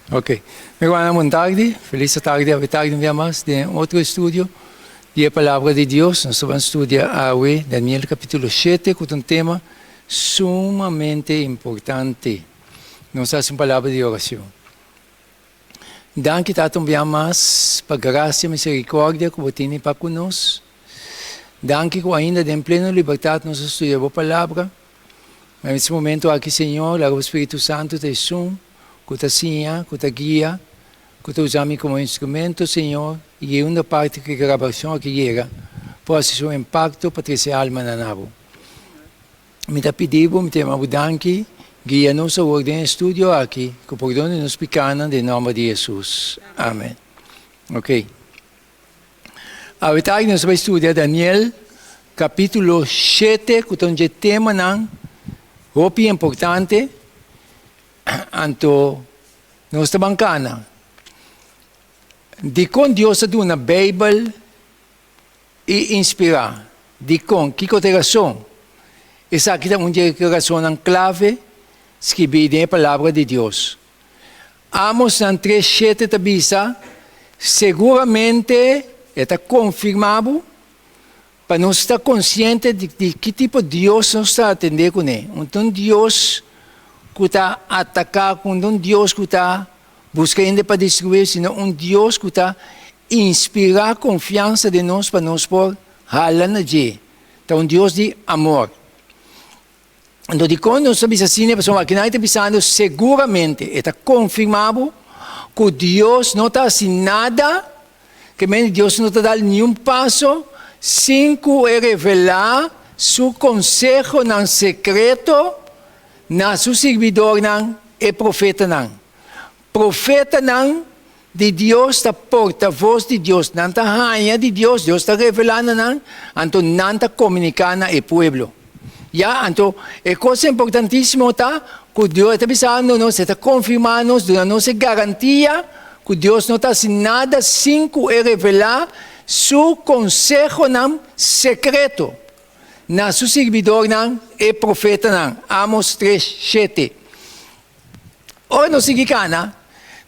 Ok. Mi rumannan bon tardi. Felis tardi awe tardi un bia mas den otro estudio di e Palabra di Dios. Nos ta ban studia awe Daniel capítulo shete cu ta un tema sumamente importante. Nos ta haci un palabra di oracion. Danki Tata un bia mas pa gracia y misericordia cu bo tene pa cu nos. Danki cu ainda den pleno libertad nos a studia bo Palabra. Na es momento aki, Señor, laga bo Spiritu Santu ta esun ku ta siña, ku ta guia, ku ta usa mi komo instrumento, Señor, i e unda parti ku e grabashon aki yega por hasi su impakto pa trese almanan na bo. Mi ta pidi bo, mi ta yama bo danki, guia nos awor den e studio aki, ku pordon di nos pikanan den nòmber di Hesus. Amen. Ok. Awe tardi nos ta bai studia Daniel capítulo shete cu ta un dje temanan hopi importante anto nos ta ban cana. Dicon Dios a duna Bijbel y inspira? Dicon? Kico ta e rason? Esaki ta un dje rasonnan clave skibi den e Palabra di Dios. Amosnan 3:7 ta bisa, Seguramente e ta konfirmá bo pa nos ta konsiente di di ki tipo Dios nos ta atendé kuné. Un ta un Dios ku ta ataká, un ta un Dios ku ta buska hende pa destruí, sino un Dios ku ta inspirá konfiansa den nos pa nos por hala na dje. Ta un Dios di amor. Anto dikon nos ta bisa asina? Pasobra akinan e ta bisando seguramente, e ta konfirmá bo ku Dios no ta hasi nada, ke men Dios no ta dal niun paso sin ku e revelá su konsehonan sekreto na su sirbidornan, e profetanan. Profetanan di Dios ta portavos di Dios, nan ta haña di Dios, Dios ta revelá na nan, anto nan ta komuniká na e pueblo. Ya, anto e kos importantísimo ta ku Dios ta bisando nos, e ta konfirmá nos, duna nos e garantia ku Dios no ta hasi nada sin ku e revelá su konsehonan sekreto na su sirbidornan, e profetanan. Amos 3:7. Ora nos sigui kana,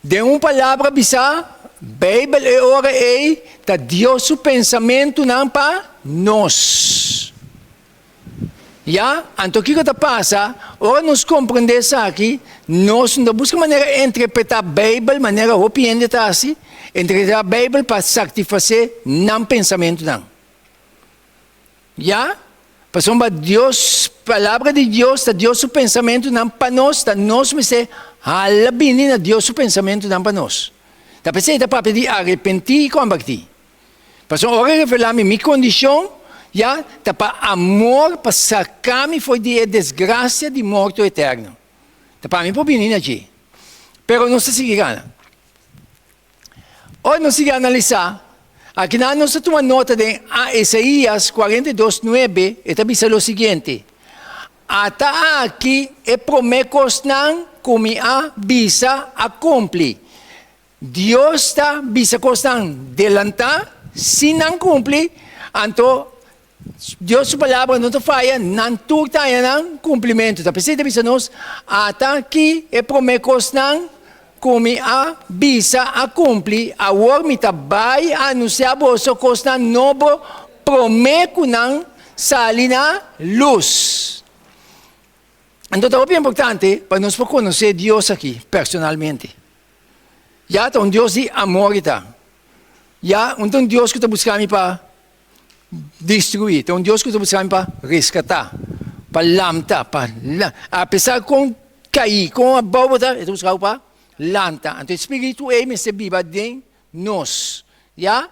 den un palabra bisá, Beibel e ora ei ta Dios su pensamentunan pa nos. Ya, anto kiko ta pasa? Ora nos komprendé esaki, nos no ta buska manera interpretá Beibel manera hopi hende ta hasi, interpretá Beibel pa satisfasé nan pensamentunan. Ya, pasobra Dios, palabra di Dios ta Dios su pensamentunan pa nos, ta nos mester hala bini na Dios su pensamentunan pa nos. Ta p'esei ta papia di arepentí i kombertí. Pasobra ora e revelá mi mi kondishon, ya, ta pa amor pa saka mi for di e desgrasia di morto eterno. Ta pa mi por bini na dje. Pero nos ta sigui gana. Ora nos sigui analisá, akinan nos ta tuma nota den Isaías 42:9, e ta bisa lo siguiente, Ata aki e promé kosnan ku mi a bisa a kumpli. Dios ta bisa kosnan delantá, si nan kumpli, anto Dios su palabra no ta faya, nan tur ta haña nan kumplimentu. Ta p'esei ta bisa nos, Ata ki e promé kosnan ku mi a bisa a kumpli, awor mi ta bai anunsiá boso kosnan nobo promé ku nan sali na lus. Anto ta hopi importante pa nos por konosé Dios aki personalmente. Ya ta un Dios di amor e ta. Ya un ta un Dios ku ta buska mi pa destruí. Ta un Dios ku ta buska mi pa reskatá, pa lanta, pa apesar kon kaí, kon abou bo ta, e ta buska bo pa lanta. Anto e spiritu ei mester biba den nos. Ya?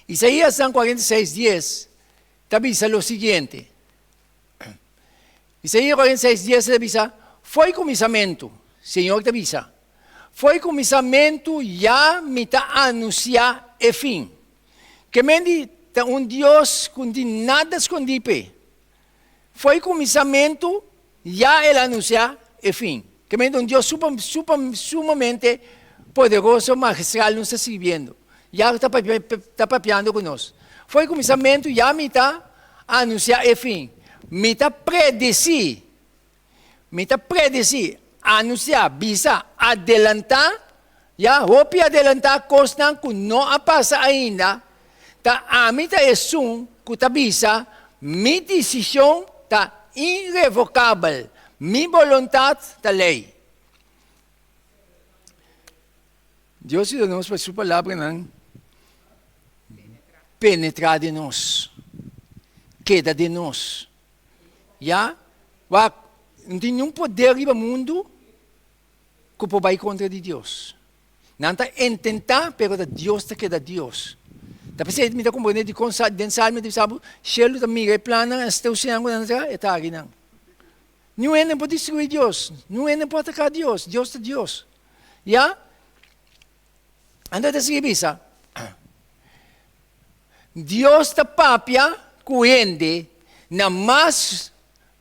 Isaías nan 46 dies ta bisa lo siguiente. Isaías 46 dies ta bisa, Fo'i kuminsamentu, Señor ta bisa, Fo'i kuminsamentu ya mi ta anunsiá e fin. Ke men di ta un Dios ku no tin nada skondí p'e. Fo'i kuminsamentu ya el a anunsiá e fin. Ke men ta un Dios super, super, sumamente poderoso, magistral nos ta sirbiendo. Ya ta papia, ta papiando ku nos. Fo'i kuminsamentu ya mi ta anunsiá e fin. Mi ta predesí, mi ta predesí. Anunsiá, bisa, adelantá, ya, hopi adelantá kosnan ku no a pasa ainda, ta ami ta esun ku ta bisa, Mi desishon ta irevokabel, mi boluntat ta lei. Dios yuda nos pa su palabranan penetrá den nos, keda den nos. Ya, wak, no tin niun poder riba mundu ku por bai kontra di Dios. Nan ta intentá, pero ta Dios ta keda Dios. Ta p'esei mi ta komprendé dikon den Salmo ta bisa bo, shelu ta mira e plannan, e steusinan ku nan ta traha, e ta hari nan. Niun hende no por destruí Dios, niun hende no por ataká Dios, Dios ta Dios. Ya? Anto e ta sigui bisa, Dios ta papia ku hende na mas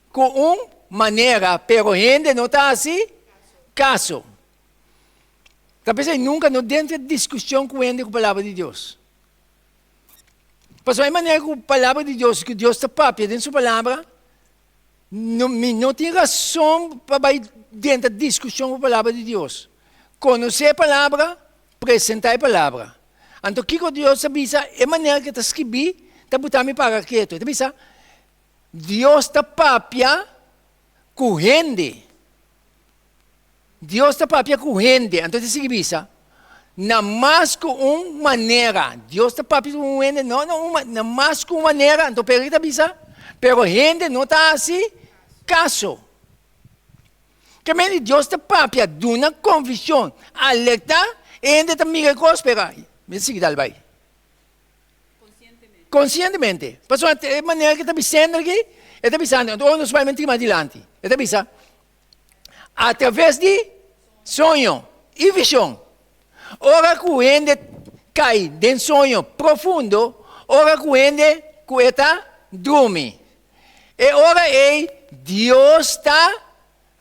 ku un manera, pero hende no ta hasi kaso. Ta p'esei nunka no drenta diskushon ku hende ku palabra di Dios. Pasobra e manera ku palabra di Dios, ku Dios ta papia den su palabra, No, mi no tin rason pa bai drenta diskushon ku palabra di Dios. Konosé e palabra, presentá e palabra. Anto kiko Dios ta bisa? E manera ku e ta skibí ta buta mi para ketu. E ta bisa, Dios ta papia ku hende. Dios ta papia ku hende, anto e ta sigui bisa, na mas ku un manera. Dios ta papia ku un hende, no na un na mas ku un manera, anto pero e ta bisa, pero hende no ta hasi kaso. Ke mende Dios ta papia, duna konvishon, alertá, e hende ta mira e kos, pero mi ta sigui dal bai. Konsientemente. Pasobra e manera ku e ta bisando aki, e ta bisando, anto ora nos bai menti mas dilanti, e ta bisa, Atraves di soño i vishon. Ora ku hende kai den soño profundo, ora ku hende ku e ta drumi. E ora ei Dios ta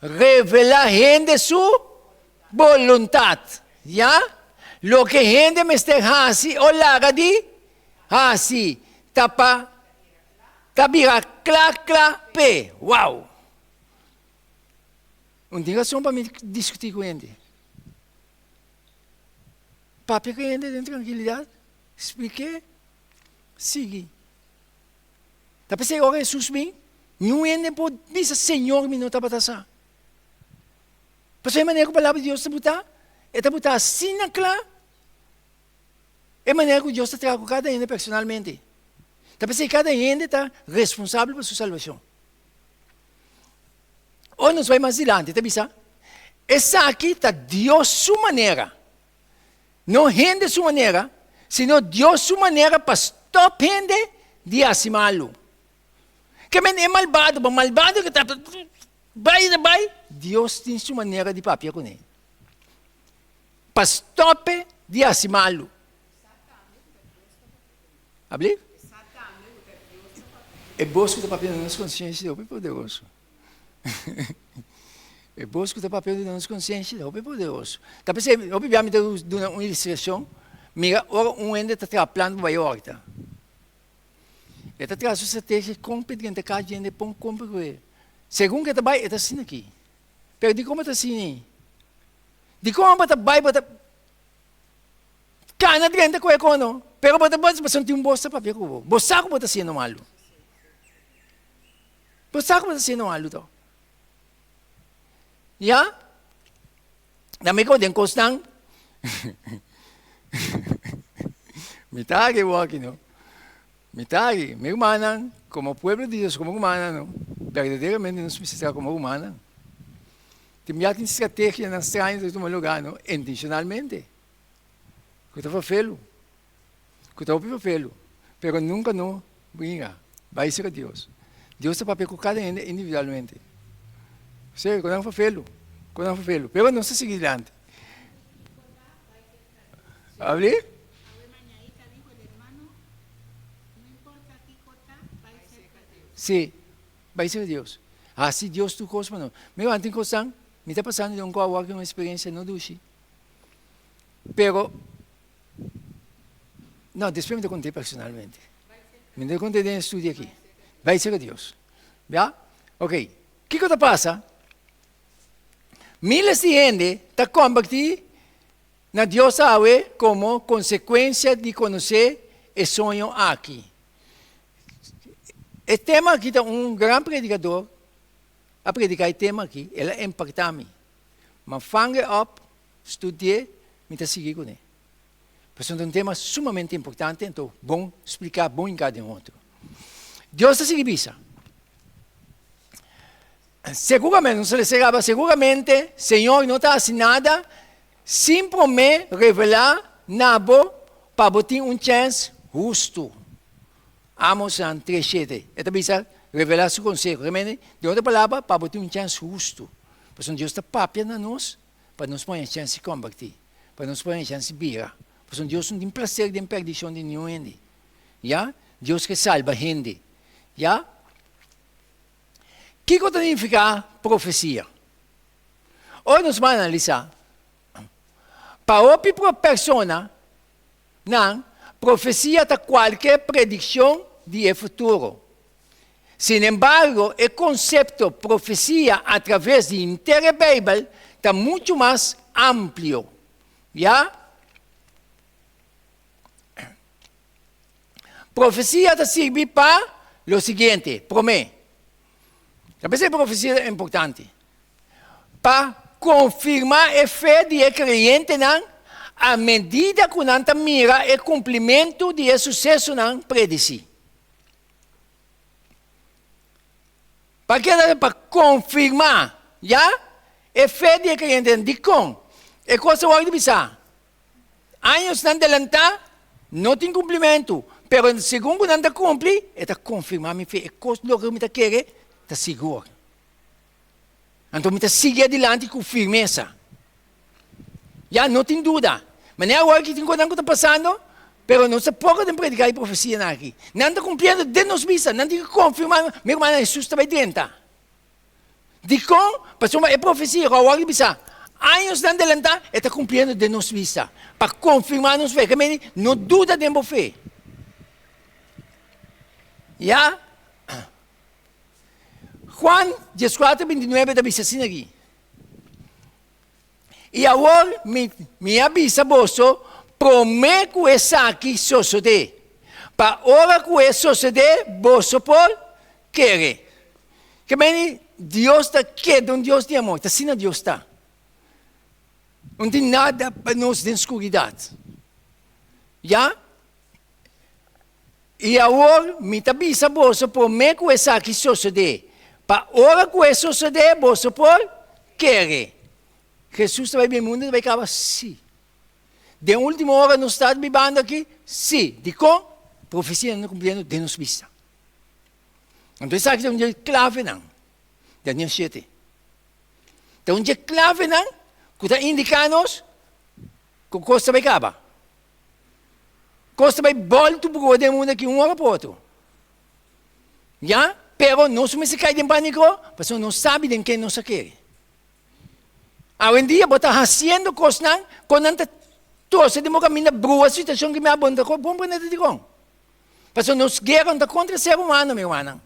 revelá hende su boluntat, ya. Loke hende mester hasi o laga di hasi ta pa ta bira kla kla p'e. Wow! Un tin rason pa mi diskutí ku hende. Papia ku hende den trankilidat, splik'é, sigui. Ta p'esei ora Hesus bin, niun hende por bisa, Señor, mi no tabata sa. Pasobra e manera ku Palabra di Dios ta butá, e ta butá asina kla, e manera ku Dios ta traha ku kada hende personalmente. Ta p'esei kada hende ta responsabel pa su salbashon. Ora nos bai mas dilanti ta bisa, Esaki ta Dios su manera, no hende su manera, sino Dios su manera pa stòp hende di hasi malu. Ke men e malbado, bo malbado ke ta bai ta bai, Dios tin su manera di papia kuné pa stòp e di hasi malu. Abli? E bos ku ta papia na nos konsiensia ta hopi poderoso. E bos ku ta papia na nos konsiensia ta hopi poderoso. Ta p'esei hopi bia mi ta duna un ilustrashon, mira ora un hende ta traha plan pa bai òrta. E ta traha su strategia kon pa e drenta kas di hende pon kompra ku e. Segun ku e ta bai e ta asina aki. Pero dikon bo ta asina ei? Dikon bo ta bai bo ta. Kana drenta ku e kono, pero bo ta bos pasobra tin un bos ta papia ku bo. Bo sa ku bo ta hasiendo malu. Bo sa ku bo ta hasiendo malu to. Ya? Na mi kon den kosnan mi ta aki bo aki no. Mi ta aki. Mi rumannan, komo pueblo di Dios, komo rumannan no, berdaderamente nos mester traha komo rumannan. Tin bia tin strategianan straño ta tuma lugá no, intencionalmente. Ku ta vervelu, ku ta hopi vervelu, pero nunka no bringa, bai serka Dios. Dios ta papia ku kada hende individualmente. Serio, ku nan vervelu, ku nan vervelu, pero nos ta sigui dilanti. Abli? Si, bai serka Dios. Hasi Dios tur kos pa nos. Mira, tin kosnan, mi ta pasando den un kos awor ku un eksperensia no dushi. Pero, no, despues mi ta cont'e personalmente. Mi no ta cont'e den e studio aki. Bai cerca Dios. Ya? Ok. Kico ta pasa? Miles di hende ta kombertí na Dios awe komo konsekuensia di konosé e soño aki. E tema aki ta un gran predikador a prediká e tema aki, el a impaktá mi. M'a fang'e òp, studi'é, mi ta sigui kuné. Pasobra ta un tema sumamente importante, anto bon spliká, bon hinká den otro. Dios ta sigui bisa. Seguramente, nos ta lesa kaba, seguramente Señor no ta hasi nada sin promé revelá na bo pa bo tin un chèns hustu. Amosnan 3:7. E ta bisa revelá su konseho. Realmente, den otro palabra, pa bo tin un chèns hustu. Pasobra Dios ta papia na nos pa nos por haña chèns di kombertí, pa nos por haña chèns di bira. Pasobra Dios no tin plaser den pèrdishon di niun hende. Ya? Dios ke salba hende. Ya? Kiko ta nifiká profesia? Ora nos bai analisá, pa hopi persona nan, profesia ta kualke predikshon di e futuro. Sinembargo, e konsepto profesia atraves di henter e Beibel ta muchu mas amplio. Ya. Profesia ta sirbi pa lo siguiente, promé, ta p'esei profesia ta importante, pa konfirmá e fe di e kreyentenan a medida ku nan ta mira e kumplimentu di e susesonan predisí. Pa keda pa konfirmá, ya, e fe di e kreyentenan. Dikon? E kos ta wòrdu bisá. Añosnan delantá no tin kumplimentu, pero segun ku nan ta kumpli, e ta konfirmá mi fe. E kos loke mi ta kere ta sigur. Anto mi ta sigui adilanti ku firmesa. Ya, no tin duda. Manera awor aki tin kosnan ku ta pasando, pero nos ta poko den prediká e profesianan aki. Nan ta kumpliendo den nos bista, nan tin ku konfirmá, mi rumannan, Hesus ta bai drenta. Dikon? Pasobra e profesia ku a wòrdu bisá añosnan delantá, e ta kumpliendo den nos bista, pa konfirmá nos fe. Ke meni, no duda den bo fe. Ya. Juan dieskuater bintinuebe ta bisa asina aki, I awor mi, mi a bisa boso promé ku esaki sosodé, pa ora ku e sosodé boso por kere. Ke meni Dios ta keda un Dios di amor, ta asina Dios ta. No tin nada pa nos den skuridat. Ya? I awor mi ta bisa boso promé ku esaki sosodé, pa ora ku e sosodé boso por kere. Hesus ta bai bin mundu ta bai kaba? Sí. Den último ora nos ta bibando aki? Sí. Dikon? Profesianan ta kumpliendo den nos bista. Anto esaki ta un dje klavenan, Daniel shete. Ta un dje klavenan ku ta indiká nos ku kos ta bai kaba. Kos ta bai bòltu brua den mundu aki un ora pa otro. Ya, pero nos mester kai den pániko pasobra nos sabi den ken nos a kere. Awendia bo ta hasiendo kosnan ku nan ta trose den bo kaminda brua situashon ku mi a bon ta bon prende ta dikon. Pasobra nos guera no ta kontra ser humano, mi rumannan.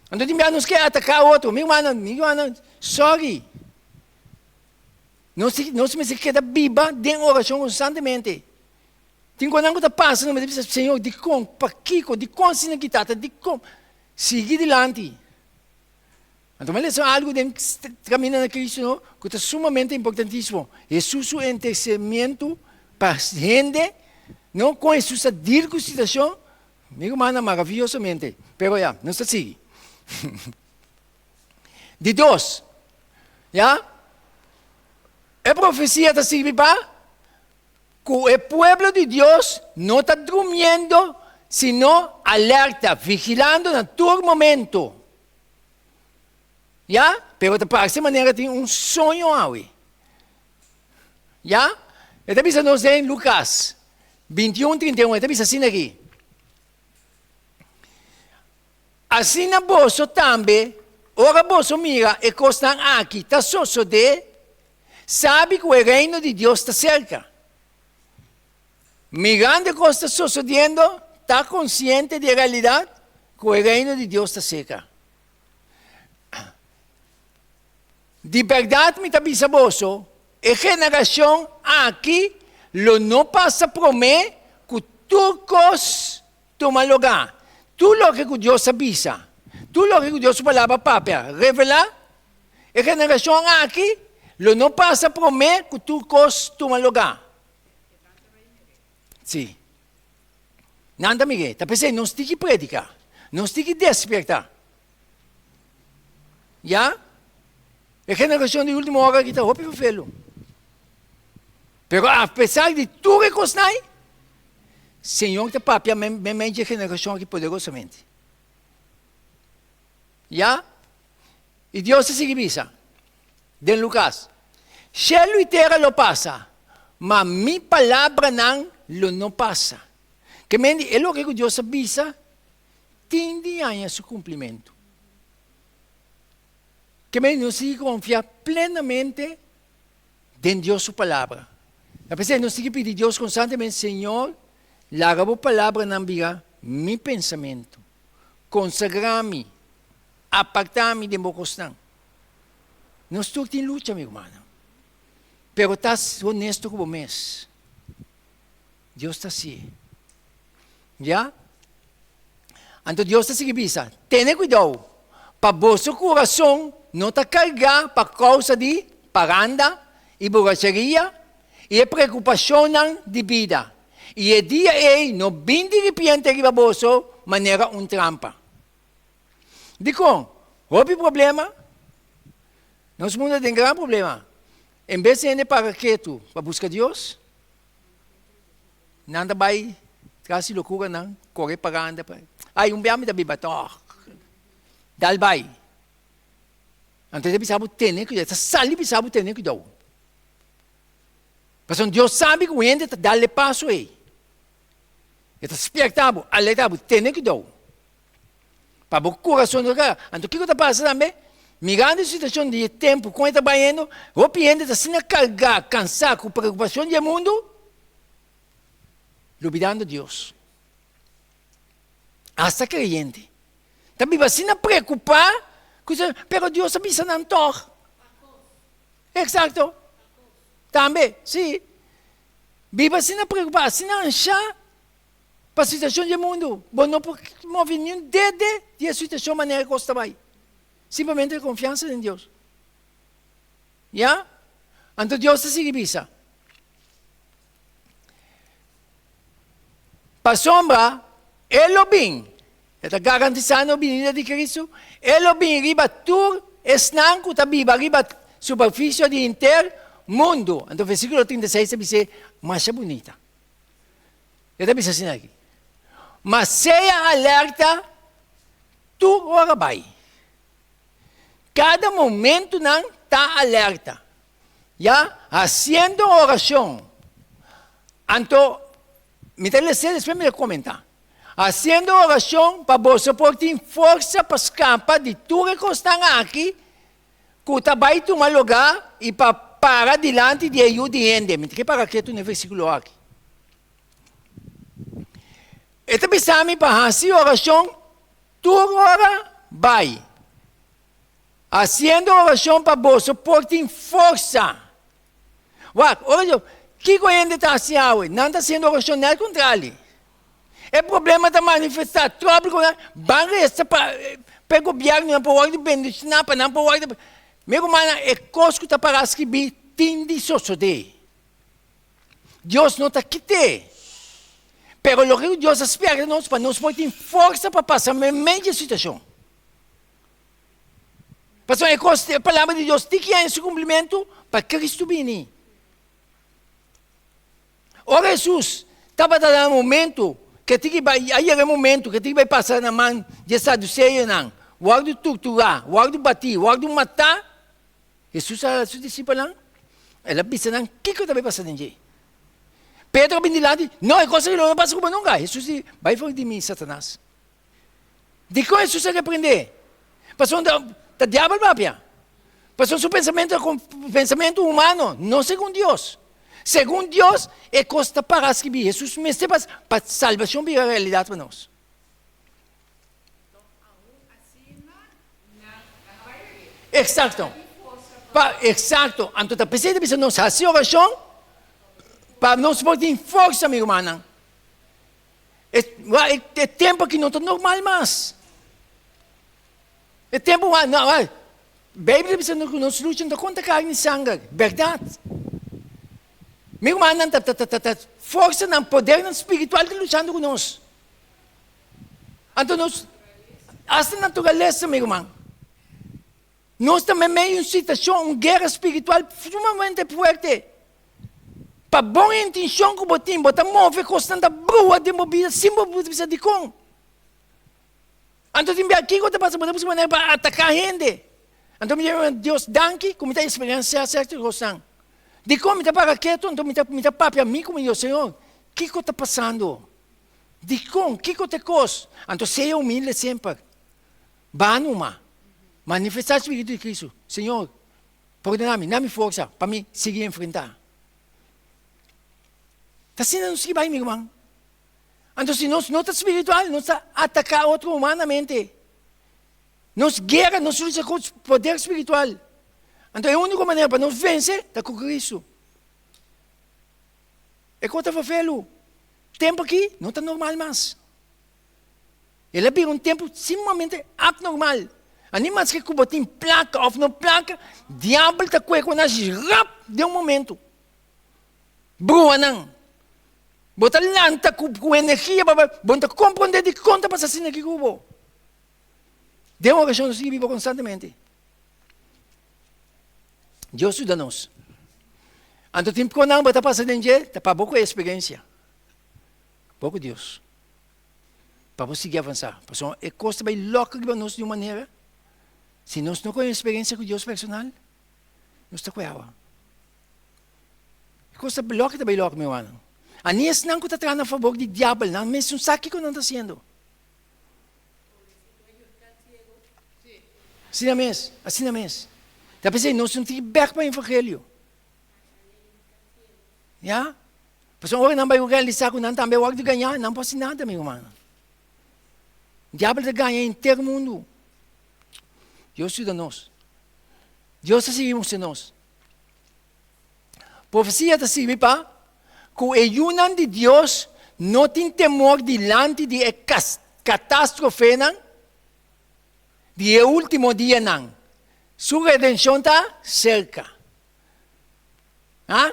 Anto tin bia nos ke ataká otro, mi rumannan, mi rumannan, sorry. Nos nos mester keda biba den orashon konstantemente. Tin konan ku ta pasa nos mester bisa, Señor, dikon? Pakiko? Dikon asina ki tata? Dikon? Sigui dilanti. Anto mi a lesa algu den Kaminda na Kristu no, ku ta sumamente importantísimo. Hesus su entersemientu pa hende, no, kon Hesus ta deal ku situashon, mi rumannan, maraviyosamente. Pero ya, nos ta sigui. Di dos, ya, e profesia ta sirbi pa ku e pueblo di Dios no ta drumiendo, sino alerta, vigilando na tur momento. Ya, pero ta parse manera tin un soño awe. Ya, e ta bisa nos den Lukas 21, 31, e ta bisa asina aki. Asina boso tambe, ora boso mira e kosnan aki ta sosodé, sabi ku e Reino di Dios ta serka. Mirando e kos ta sosodiendo, ta konsiente di e realidat ku e Reino di Dios ta serka. Di bèrdat mi ta bisa boso, e generashon aki lo no pasa promé ku tur kos tuma lugá. Tur loke ku Dios a bisa, tur loke ku Dios su Palabra papia, revelá, e generashon aki lo no pasa promé ku tur kos tuma lugá. Sí. Nan ta mir'é. Ta p'esei nos tin ki prediká. Nos tin ki despertá. Ya? E generashon di último ora aki ta hopi ferfelu. Pero apesar di tur e kosnan ei, Señor ta papia meimei dje generashon aki poderosamente. Ya? I Dios ta sigui bisa den Lukas, Shelu i tera lo pasa, ma mi palabranan lo no pasa. Ke men di e loke ku Dios a bisa tin di haña su kumplimentu. Ke men di nos sigui konfia plenamente den Dios su palabra. Ta p'esei nos tin ki pidi Dios konstantemente, Señor, laga bo palabranan bira mi pensamentu. Konsagrá mi, apartá mi den bo kosnan. Nos tur tin lucha, mi rumannan. Pero ta honesto ku bo mes. Dios ta hasié. Ya? Anto Dios ta sigui bisa, Tene kuidou pa boso kurason no ta kargá pa kousa di paranda i buracheria i e preokupashonnan di bida, i e dia ei no bin diripiente riba boso manera un trampa. Dikon? Hopi problema. Nos mundu den gran problema. En bes di hende para ketu pa buska Dios, Nan ta bai tras di lokuranan, kore paranda pa, Ai, un bia mi ta biba tòg. Dal bai. Anto e ta bisa bo tene kuidou, e ta sali bisa bo tene kuidou. Pasobra Dios sabi ku hende ta dal e paso ei. E ta spierta bo, alerta bo, tene kuidou. Pa bo kurason no kara. Anto kiko ta pasa tambe? Mirando e situashon di e tempu kon e ta bayendo, hopi hende ta asina kargá, kansá ku preokupashon di e mundu, lubidando Dios. Asta kreyente ta biba asina preokupá ku sa, pero Dios a bisa nan tòg. Eksakto. Tambe, sí. Biba asina preokupá, asina anshá. Pa situashon di e mundu, bo no por move niun dede di e situashon manera kos ta bai. Simplemente konfiansa den Dios. Ya? Anto Dios ta sigui bisa, Pasobra E lo bin, E ta garantisá no binida di Kristu, E lo bin riba tur esnan ku ta biba riba superfisio di henter mundu. Anto versíkulo 36 ta bis'é masha bunita. E ta bisa asina aki, Ma sea alerta tur ora bai. Kada momentu nan ta alerta, ya, hasiendo orashon. Anto, mi ta lesa despues mi ta komentá. Hasiendo orashon pa boso por tin forsa pa skapa di tur e kosnan aki ku ta bai tuma lugá i pa para dilanti di e Yu di hende. Mi ta ke para ketu na e versíkulo aki. E ta bisa mi pa hasi orashon tur ora bai, hasiendo orashon pa boso por tin forsa. Wak, ora yo, kiko hende ta hasi awe? Nan ta hasiendo orashon nèt kontrali. E problema ta manifestá, tròbel ku nan, ban resa pa pa e gobièrnunan por wòrdu bendishoná, pa nan por wòrdu. Mi rumannan, e kos ku ta pará skibí tin di sosodé. Dios no ta kit'é. Pero loke ku Dios a spera di nos, pa nos por tin forsa pa pasa meimei di e situashon. Pasobra e kos, e palabra di Dios tin ki haña su kumplimentu pa Kristu bini. Ora Hesus tabata na e momentu ku e tin ki bai, a yega e momentu ku e tin ki bai pasa na man di e saduseonan, wòrdu torturá, wòrdu batí, wòrdu matá, Hesus a hala su disipelnan, el a bisa nan kiko ta bai pasa den dje. Pedro a bin dilanti, No, e kos aki lo no pasa ku bo nunka. Hesus di, Bai for di mi, Satanas. Dikon Hesus a reprendé? Pasobra ta diabel papia. Pasobra su pensamentu ta pensamentu humano, no segun Dios. Segun Dios, e kos ta para skibí. Hesus mester pasa pa salbashon bira realidat pa nos. Exacto. Pa, eksakto. Anto ta p'esei ta bisa nos hasi orashon pa nos por tin forsa, mi rumannan. E, e tempu aki no ta normal mas. E tempu wa, no, wa, Beibel ta bisa nos ku nos lucha no ta kontra karni i sanger. Bèrdat. Mi rumannan, ta, ta, ta, ta forsanan, podernan spiritual ta luchando ku nos. Anto nos, hasta naturalesa, mi ruman. Nos ta meimei un situacion, un guera spiritual sumamente fuerte. Pa bon intencion cu bo tin, bo ta move cosnan ta brua den bo bida sin bo bisa dicon. Anto tin bia kico ta pasa? Bo ta busca manera pa ataca hende. Anto mi ta Dios danki cu mi ta experiencia cierto cosnan. Dicon mi ta para keto? Anto mi ta mi ta papia mi cu mi Dios, Señor, kico ta pasando? Dicon? Kico ta e cos? Anto sea humilde semper. Ba numa. Manifestá Spiritu di Cristo. Señor, pordona mi, na mi forsa pa mi sigui enfrentá. Ta asina nos sigui bai, mi ruman. Anto si nos no ta spiritual, nos ta ataká otro humanamente. Nos guera, nos lucha ku poder spiritual. Anto e úniko manera pa nos vense ta ku Cristo. E kos ta fafelu. Tempu aki no ta normal mas. El a bira un tempu sumamente abnormal. Ani maske ku bo tin plaka òf no plaka, diabel ta kue ku nan rap den un momentu. Brua nan. Bo ta lanta ku ku energia pa bai, bo no ta komprondé dikon ta pasa asina aki ku bo. Den orashon nos tin ki biba konstantemente. Dios yuda nos. Anto tin konan bo ta pasa den dje, ta pa bo ku e eksperensia. Bo ku Dios. Pa bo sigui avansá. Pasobra e kos ta bai lòk riba nos di un manera, si nos no kohe eksperensia ku Dios personal, nos ta kue awa. E kos ta lòk ta bai lòk, mi rumannan. Ani esnan ku ta traha na fabor di diabel, nan mes no sa kiko nan ta hasiendo. Asina mes, asina mes. Ta p'esei nos no tin bèk pa evangelio. Ya? Pasobra ora nan bai realisá ku nan tambe a wòrdu gañá, nan por hasi nada, mi rumannan. Diabel ta gaña henter mundu. Dios yuda nos. Dios ta sigui mustra nos. Profesia ta sirbi pa ku e yunan di Dios no tin temor dilanti di e katastrofenan di e último dianan. Su redenshon ta serka. Ha?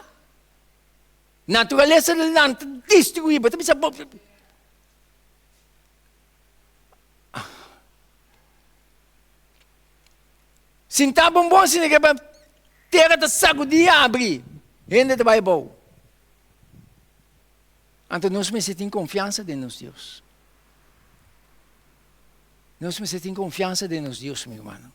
Naturalesa di nan ta destruí. Bo ta bisa bo. Sinta bon bon asina ke tera ta sagudí i abri, hende ta bai abou. Anto nos mester tin konfiansa den nos Dios. Nos mester tin konfiansa den nos Dios, mi rumannan.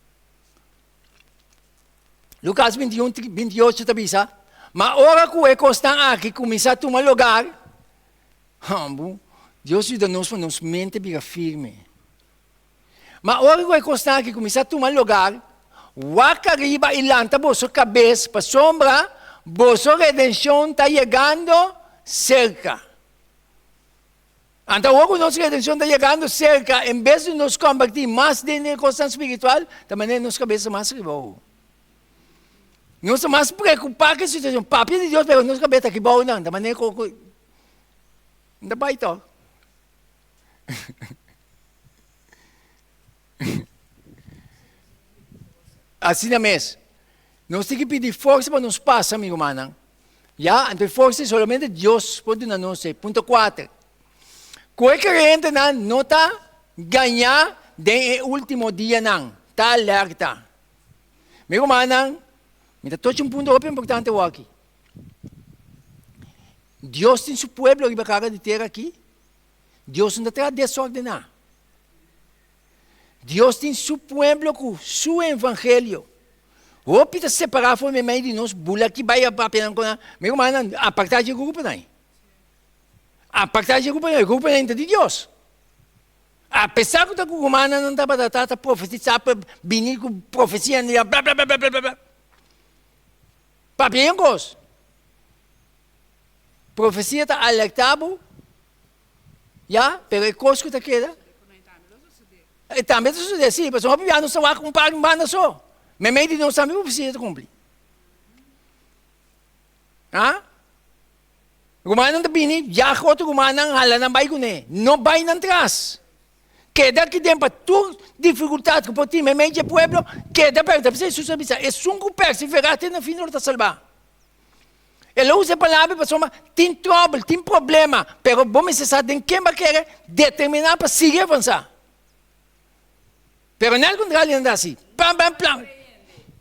Lukas 21, 28 ta bisa, Ma ora ku e kosnan aki kuminsá tuma lugar, hambu, Dios yuda nos pa nos mente bira firme. Ma ora ku e kosnan aki kuminsá tuma lugar, wak ariba i lanta boso kabes, pasobra boso redenshon ta yegando serka. Anto awor ku nos redenshon ta yegando serka, en bes di nos kombertí mas den e kosnan spiritual, ta manera nos kabes ta mas riba oho. Nos ta mas preokupá ku e situashon. Papia di Dios, pero nos kabes ta aki bou nan, ta manera ku no ta bai tòg. Asina mes, nos tin ki pidi forsa pa nos pasa, mi rumannan. Ya, anto e forsa ei solamente Dios por duna nos ei. Punto kuater, Ku e kreyentenan no ta gañá den e último dianan, ta alerta. Mi rumannan, mi ta tocha un punto hopi importante awor aki. Dios tin su pueblo riba kara di tera aki. Dios no ta traha desordená. Dios tin su pueblo ku su evangelio. Hopi ta separá for meimei di nos, bula aki bai a papia nan ku nan. Mi rumannan, apartá dje gruponan ei. Apartá dje gruponan ei, e gruponan ei ta di Dios. Apesar ku ta ku rumannan nan tabata ta ta profetisá pa bini ku profesianan di bla bla bla bla bla bla. Papia yen kos. Profesia ta alertá bo. Ya, pero e kos ku ta keda, e tambe ta sosodé, sí, pasobra hopi bia nos ta wak un par di un banda so. Meimei di nos tambe profesia ta kumpli. Ha? Rumannan ta bini, yag otro rumannan, hala nan bai kuné. No bai nan tras. Keda aki den pa tur difikultat ku por tin meimei dje pueblo, keda pèrdè. P'esei Hesus a bisa, Esun ku perseverá te na fin lo ta salbá. El a usa e palabra pasobra tin tròbel, tin problema, pero bo mester sa den ken bo a kere determiná pa sigui avansá. Pero nel kontrario nan ta hasi, pam pam plam.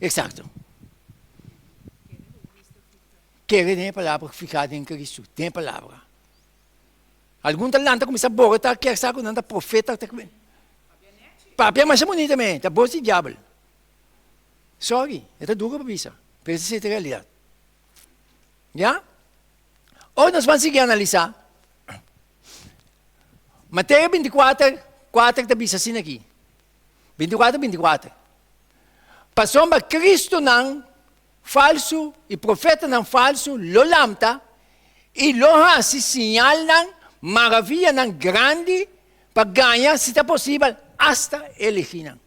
Eksakto. Kere den e palabra, fihá den Kristu, den e palabra. Algun ta lanta kuminsá borota, kier sa ku nan ta profeta. Papia masha bunita me, ta bos di diabel. Sorry, e ta duro pa bisa, pero esei ta e realidat. Ya? Ora nos ban sigui analisá, Mateo 24, 4 ta bisa asina aki. 24, 24. Pasobra Cristonan falsu i profetanan falsu lo lamta i lo hasi siñalnan, maravianan grandi pa gaña, si ta posibel, asta elegínan.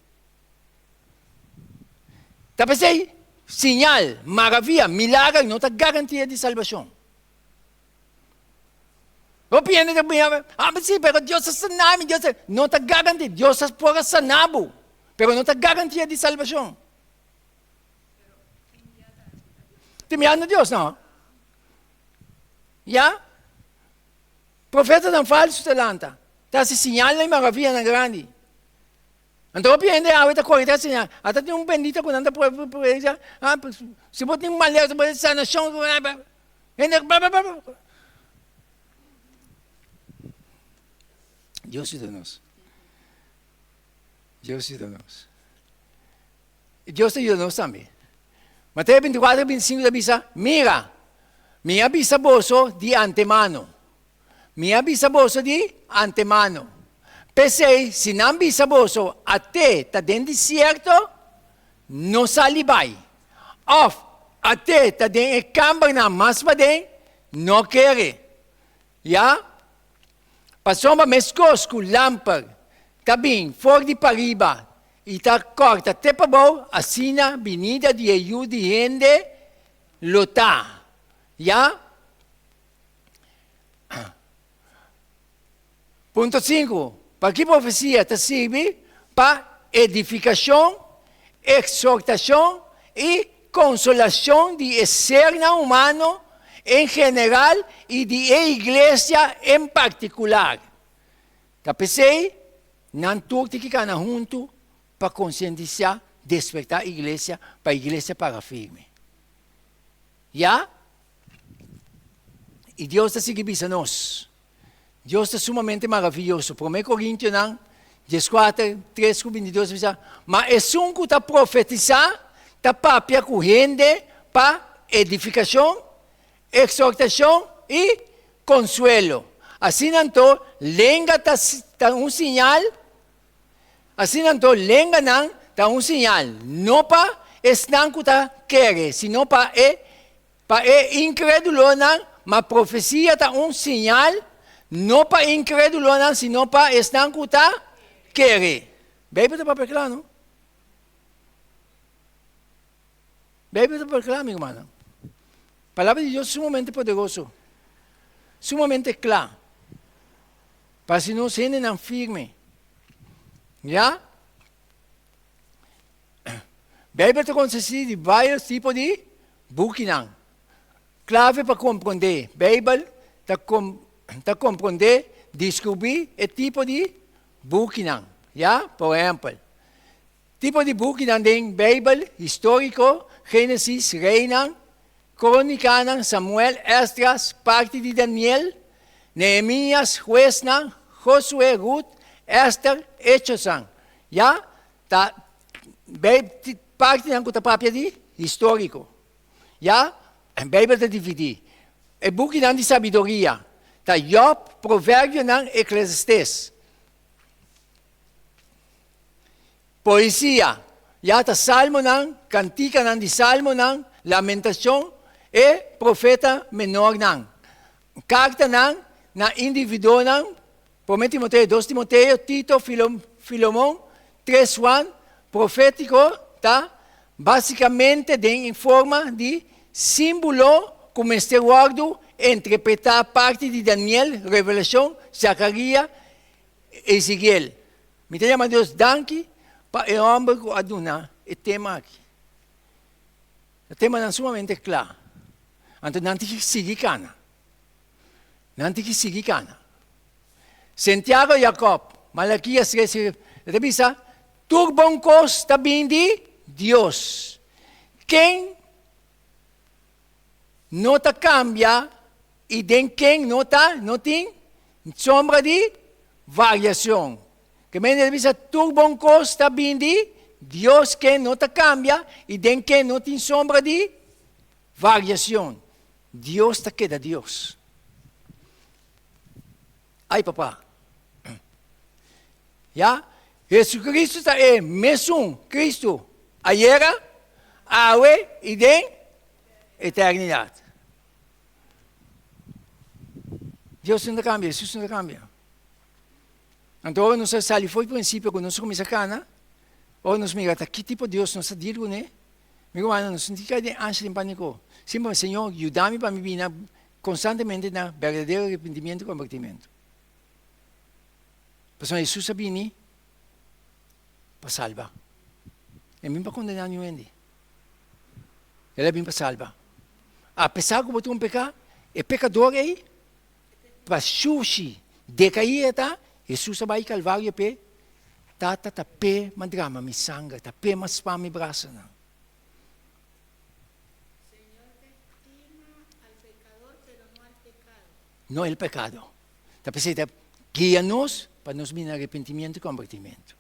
Ta p'esei, siñal, maravia, milager no ta garantia di salbashon. Hopi hende ta bini, ah, si, pero Dios a sana mi, Dios a... No ta garantia, Dios a por a sana bo, pero no ta garantia di salbashon. Tin miedu na Dios, no? Ya? Profetanan falsu ta lanta, ta hasi siñalnan i maravianan grandi. Anto hopi hende awe ta kore tras señal. Ata tin un bendita ku nan ta predica, ah, si bo tin malesa, bo tin sanashon, hende bla bla bla. Dios yuda nos. Dios yuda nos. I Dios ta yuda nos tambe. Mateo 24, 25 ta bisa, Mira, mi a bisa boso di antemano. Mi a bisa boso di antemano. P'esei, si nan bisa boso, At'é ta den desierto, no sali bai. Òf, At'é ta den e kambernan mas paden, no kere. Ya? Pasobra meskos ku lamper ta bin for di pariba i ta kòrta te pabou, asina binida di e Yu di hende lo ta. Ya? Punto sinku, Pa ki profesia ta sirbi pa edifikashon, eksortashon i konsolashon di e sernan humano en general i di e iglesia en partikular? Ta p'esei nan tur tin ki kana huntu pa konsientisá, despertá iglesia, pa iglesia para firme. Ya? I Dios ta sigui bisa nos. Dios ta sumamente maraviyoso. Promé Korintionan dieskuater, tres ku bintidos ta bisa, Ma esun ku ta profetisá ta papia ku hende pa edifikashon, eksortashon i konsuelo. Asina anto lenga ta ta un siñal, asina anto lenganan ta un siñal, no pa esnan ku ta kere, sino pa e Pa e inkredulonan, ma profesia ta un siñal, no pa inkredulonan, sino pa esnan ku ta kere. Beibel ta papia kla, no? Beibel ta papia kla, mi rumannan. Palabra di Dios sumamente poderoso, sumamente kla, pa hasi nos hendenan firme. Ya? Beibel ta konsistí di vários tipo di bukinan. Klave pa komprondé Beibel ta ta komprondé, diskubrí e tipo di bukinan. Ya, por ehèmpel, tipo di bukinan den Beibel, históriko, Génesis, Reinan, Krónikanan, Samuel, Esdras, parti di Daniel, Nehemías, Huesnan, Josué, Rut, Èster, Echosnan. Ya, Ta Bijbel partinan ku ta papia di históriko. Ya, Bijbel ta dividí. E bukinan di sabiduria ta Job, Proverbionan, Eklesiastés. Poesia, ya ta Salmonan, Kantikanan di Salmonan, Lamentashon, e Profeta Menornan. Kartanan na individuonan, Promé Timoteo, Dos Timoteo, Tito, Filomon, Tres Juan, Profétiko ta. Básicamente den e forma di símbolo ku mester wòrdu interpretá parti di Daniel, Revelashon, Zakaria, Ezekiel. Mi ta yama Dios danki pa e hòmber ku a duna e tema aki. E temanan sumamente kla. Anto nan tin ki sigui kana. Nan tin ki sigui kana. Santiago Jacob, Malakias 3, e ta bisa, Tur bon kos ta bin di Dios. Ken no ta kambia i den ken no ta no tin sombra di variashon. Ke mende ta bisa tur bon kos ta bin di Dios ken no ta kambia i den ken no tin sombra di variashon. Dios ta keda Dios. Ai papa. Ya, Jesucristo ta e mesun Cristo ayera, awe i den eternidad. Dios no ta cambia, Jesus no ta cambia. Anto ora nos a sali for di principio cu nos a cuminsa cana, ora nos mira ta ki tipo Dios nos ta deal cune, mi rumannan nos no tin cai den ansha den panico. Simplemente, Señor, yuda mi pa mi bina constantemente na berdadero arrepentimiento y convertimento. Pasobra Hesus a bini pa salba. E bin pa kondená niun hende. El a bin pa salba. Apesar ku bo ta un peká, e pekador ei, pa shushi dekaí e ta, Hesus a bai Kalvario p'e, Tata ta p'e m'a drama mi sanger, ta p'e m'a spa mi brasanan. No el pekado. Ta p'esei ta guia nos pa nos bini na arepentimiento i kombertimentu.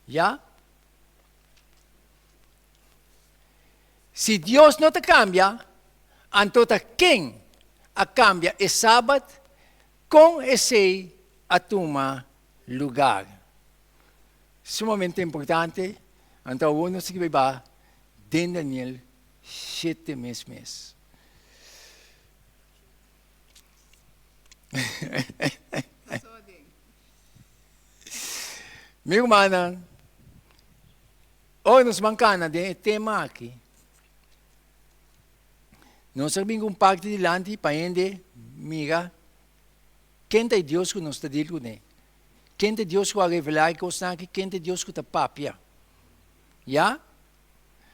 Ya? Si Dios no ta kambia, anto ta ken a kambia e Sabat? Kon esei a tuma lugar? Sumamente importante, anto awor nos tin ke bai den Daniel shete mes mes. Mi rumannan, ora nos ban kana den e tema aki, nos a bin ku un parti dilanti pa hende mira ken ta e Dios ku nos ta deal kuné, ken ta e Dios ku a revelá e kosnan aki, ken ta e Dios ku ta papia. Ya?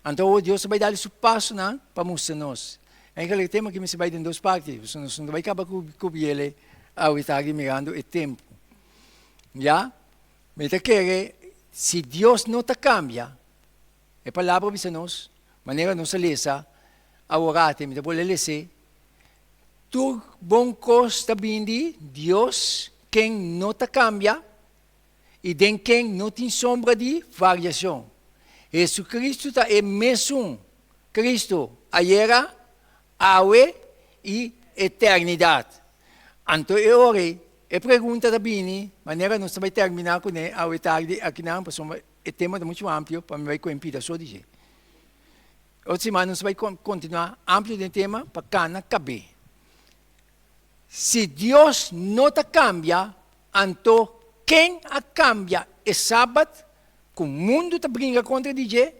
Anto awor Dios ta bai dal su pasonan pa mustra nos. Eigenlijk e tema aki mester bai den dos parti, pasobra nos no ta bai kaba ku kubriel awe tardi mirando e tempu. Ya? Mi ta kere si Dios no ta kambia, e palabra bisa nos, manera nos a lesa aworate, mi ta bolbe les'é, tur bon kos ta bini di Dios ken no ta kambia, i den ken no tin sombra di variashon. Hesucristo ta e mesun Cristo ayera, awe i eternidat. Anto e ora ei, e pregunta ta bini, manera nos ta bai terminá kuné awe tardi akinan, pasobra e tema ta muchu amplio pa mi bai ku pida so di dje. Otro siman nos ta bai kontinuá amplio den e tema pa kana kab'é. Si Dios no ta kambia, anto ken a kambia e Sabat ku mundu ta bringa kontra di dje?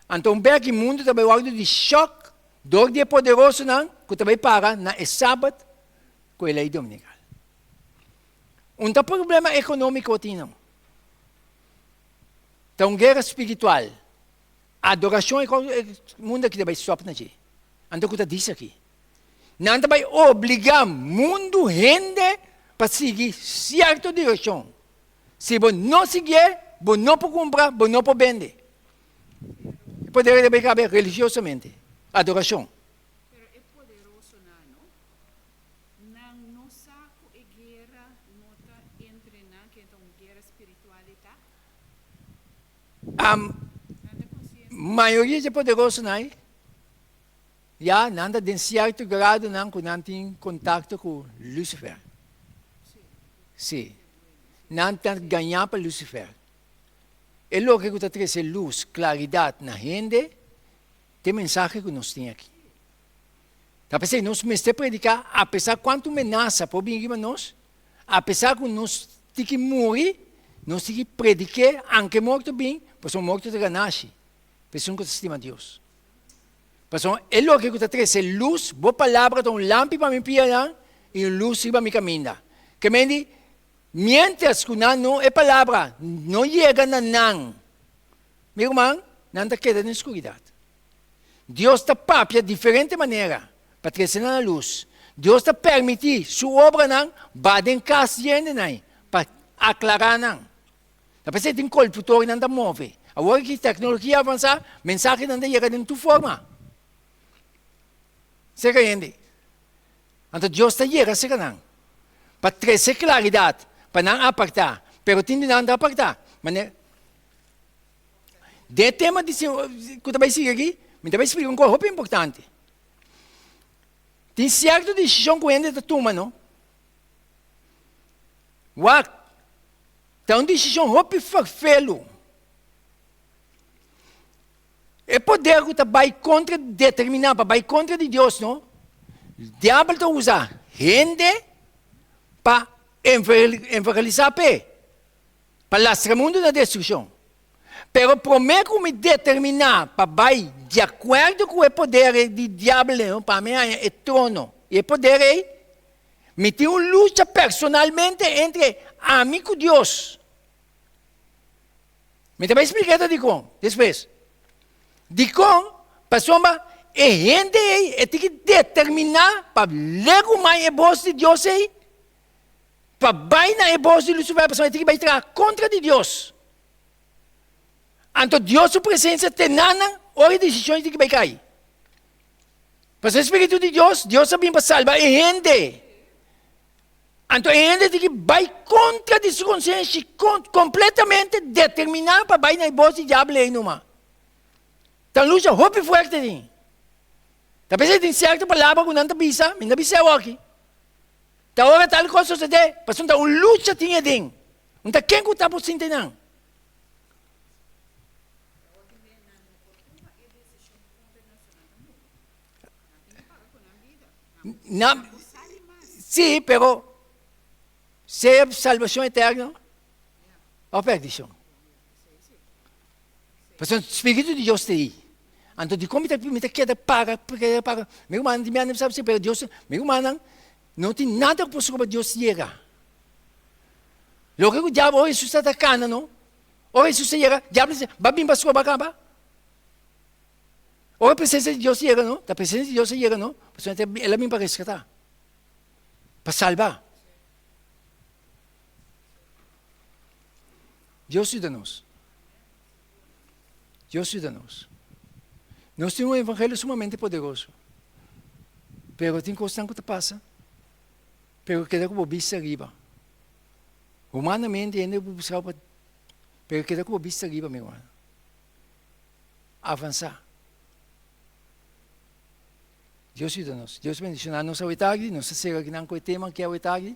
Anto un bek i mundu ta bai wòrdu di shòk dor di e poderosonan ku ta bai para na e Sabat ku e lei dominikal. Un ta problema ekonómiko tin no. Ta un guera spiritual. Adorashon e mundu aki ta bai stòp na dje. Anto ku ta dis aki? Nan ta bai obligá mundu hende pa sigui sierto direkshon. Si bo no siguié, bo no por kumpra, bo no por bende. E poder ta bai kabe religiosamente, adorashon. Pero e poderosonan no. Nan no sa ku e guera no ta entre nan, ke ta un guera spiritual e ta? Nan ta konsiente? Mayoria dje poderosonan ei Ya, nan ta den sierto gradonan ku nan tin kontakto ku Lucifer. Sí. Nan ta gañá pa Lucifer. E loke ku ta trese lus, klaridat na hende, ta e mensahe ku nos tin aki. Ta p'esei nos mester prediká apesar kuantu menasa por bin riba nos, apesar ku nos tin ki muri, nos tin ki predik'é anke morto bin, pasobra morto ta ganashi. Pa esun ku ta stima Dios. Pasobra e loke ku ta trese lus, bo palabra ta un lampi pa mi pianan i un lus riba mi kaminda. Ke men di, miéntras ku nan no e palabra no yega na nan, mi ruman, nan ta keda den skuridat. Dios ta papia diferente manera pa trese nan na lus. Dios ta permití su obranan ba den kas di hendenan pa aklará nan. Ta p'esei tin kolputornan ta move. Awor ki teknologia avansá, mensahenan ta yega den tur forma serka hende. Anto Dios ta yega serka nan pa trese klaridat, pa nan apartá. Pero tin di nan ta apartá. Manera den e tema di ku ta bai sigui aki, mi ta bai splika un kos hopi importante. Tin sierto desishon ku hende ta tuma, no? Wak, ta un desishon hopi ferfelu. E poder ku ta bai kontra, determiná pa bai kontra di Dios, no? Diabel ta usa hende pa evangelisá p'e, pa lastra mundu na destrukshon. Pero promé ku mi determiná pa bai di akuerdo ku e poder di diabel, pa mi haña e trono i e poder ei, Mi tin un lucha personalmente entre ami ku Dios. Mi ta bai splika eto dikon despues. Dikon? Pasobra e hende ei e tin ki determiná pa legumai e bos di Dios ei, pa bai na e bos di Lucifer, pasobra e tin ki bai traha kontra di Dios. Anto Dios su presensia te na nan ora e desishon ei tin ki bai kai. Pasobra e Spiritu di Dios, Dios a bin pa salba e hende. Anto e hende tin ki bai kontra di su konsenshi, kompletamente determiná pa bai na e bos di diabel ei numa. Ta un lucha hopi fuerte tin. Ta p'esei tin sierto palabra ku nan ta bisa, mi no ta bisa awoki. Ta ora tal kos sosodé, pasobra ta un lucha tin aden. Un ta ken ku ta por sinti nan. Na, sí, pero sea salvacion eterno o perdicion. Pasobra Spiritu di Dios ta ei. Anto dikon mi ta mi ta keda para, keda para? Mi rumannan di mi a sabi si, pero Dios, mi rumannan no tin nada ku por stroba Dios yega. Loke ku diablo ora Hesus ta ta kana no, ora Hesus ta yega, diablo di, ba bin pa stroba kaba. Ora e presensia di Dios yega no, ta presensia di Dios a yega no, pasobra el a bin pa reskatá, pa salba. Dios yuda nos. Dios yuda nos. Nos tin un evangelio sumamente poderoso, pero tin kosnan ku ta pasa, pero keda ku bo bista riba. Humanamente hende por buska pa, pero keda ku bo bista riba, mi hermano. Avansá. Dios yuda nos. Dios bendishoná nos awe tardi. Nos ta sera akinan ku e tema aki awe tardi.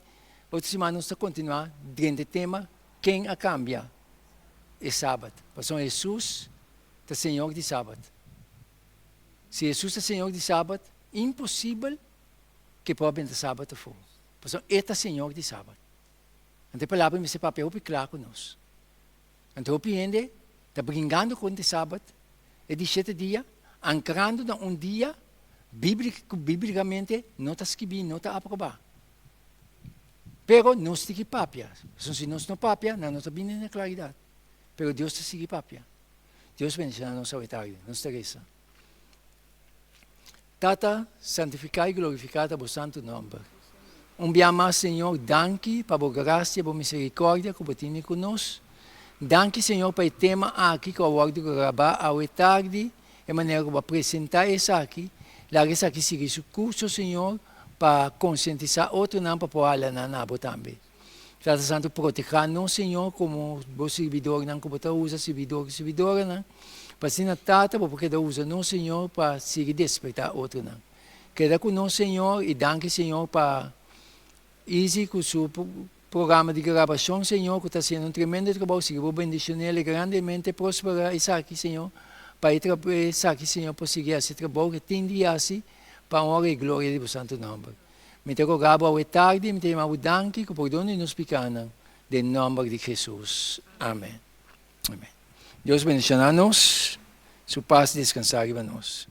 Otro siman nos ta kontinuá drenta e tema Ken a kambia e Sabat? Pasobra Hesus ta Señor di Sabat. Si Hesus ta Señor di Sabat, imposibel ku e por a benta Sabat afó. Pasobra e ta Señor di Sabat. Anto e palabra mester papia hopi kla ku nos. Anto hopi hende ta bringando kontra e Sabat, e di shete dia, ankrando na un dia ku bíblikamente no ta skibí, no ta aprobá. Pero nos tin ki papia, pasobra si nos no papia, nan no ta bini na klaridat. Pero Dios ta sigui papia. Dios bendishoná nos awe tardi. Nos ta resa. Tata, santifiká i glorifiká ta bo santu nòmber. Un bia mas, Señor, danki pa bo grasia, bo miserikòrdia ku bo tini ku nos. Danki, Señor, pa e tema aki ku a wòrdu grabá awe tardi, e manera ku bo a presentá esaki. Laga esaki sigui su kurso, Señor, pa konsientisá otronan pa por hala nan na bo tambe. Tata Santu, protehá nos, Señor, komo bo sirbidornan ku bo ta usa, sirbidor i sirbidoranan, pa asina, Tata, bo por keda usa nos, Señor, pa sigui despertá otronan. Keda ku nos, Señor, i danki, Señor, pa Izzy ku su programa di grabashon, Señor, ku ta hasiendo un tremendo trabou. Sigui bo bendishon'el grandemente, prosperá esaki, Señor, pa e esaki, Señor, por sigui hasi e trabou ku e tin di hasi pa honra i gloria di bo santu nòmber. Mi ta roga bo awe tardi, mi ta yama bo danki ku pordon di nos pikanan, den nòmber di Hesus. Amen. Amen. Dios bendishoná nos. Su pas deskansá riba nos.